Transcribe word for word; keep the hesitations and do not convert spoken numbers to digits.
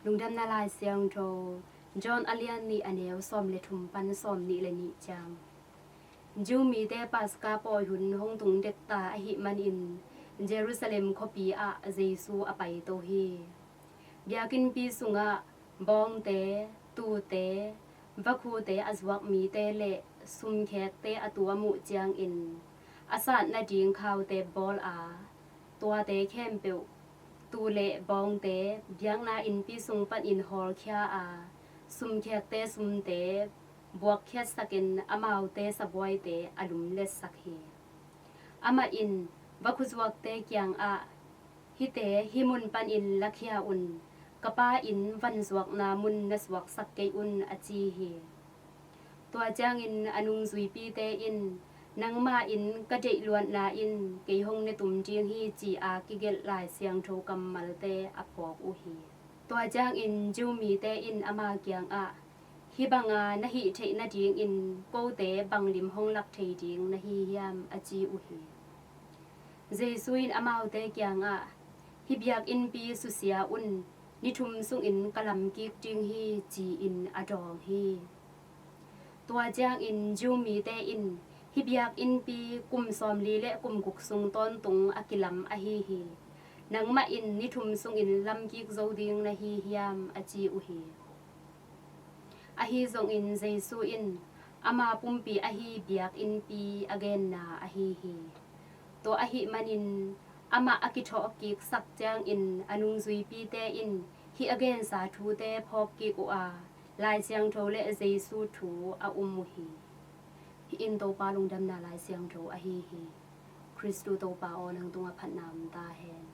Lungdamna Lai Siangtho, John a lian nih, a neu sawm le thum pan sawm nih le nih ciang. Jew mite Paska pawi hun hong tung dekta ahih manin Jerusalem khuapi ah Jesu a paito hi. Biakinnpi sungah bawngte, tuute, vakhute a zuak mite le sumkhekte a tu a muh ciangin a sat nading khaute bawl a, tuate khempeuh, tuu le bawngte, biakna innpi sung panin hawlkhia a, sumkhekte sumte buakkhiatsakin amaute sabuaite a lumletsak hi. Amah in vakhu zuakte kiangah, "Hihte hih mun panin lakhia un, ka Pa in vanzuakna mun na suaksak kei un," a ci hi. Tua ciangin a nungzuipite in, "Nangmah in ka deih luatna in kei hong ne tum ding hi," ci-a kigelh Lai Siangtho kammalte a phawk uh hi. Tua ciangin Jew mite in ama kiangah, "Hih banga na hih theih nadingin kote bang lim hong lak thei ding na hi hiam?" a ci uh hi. Jesu in amaute kiangah, "Hih biakinnpi susia un, ni thum sungin ka lamkik ding hi," ci-in a dawng hi. Tua ciangin Jew mite in, "Hih biakinnpi kum sawmli le kum guk sung tawntung a kilam ahi hi. Nangmah in ni thum sungin lamkik zo ding na hi hiam?" a ci uh hi. Ahi zongin Jesu in ama pumpi ahi biakinnpi a genna ahi hi. Tua ahih manin amah a kithawhkiksak ciangin a nungzuipite in hih a gensa thute phawkkik uh a, Lai Siangtho le Jesu thu a um uh hi. Hih in Topa lungdamna Lai Siangtho ahi hi. Khristu Topa aw, nang tungah phatna om ta hen.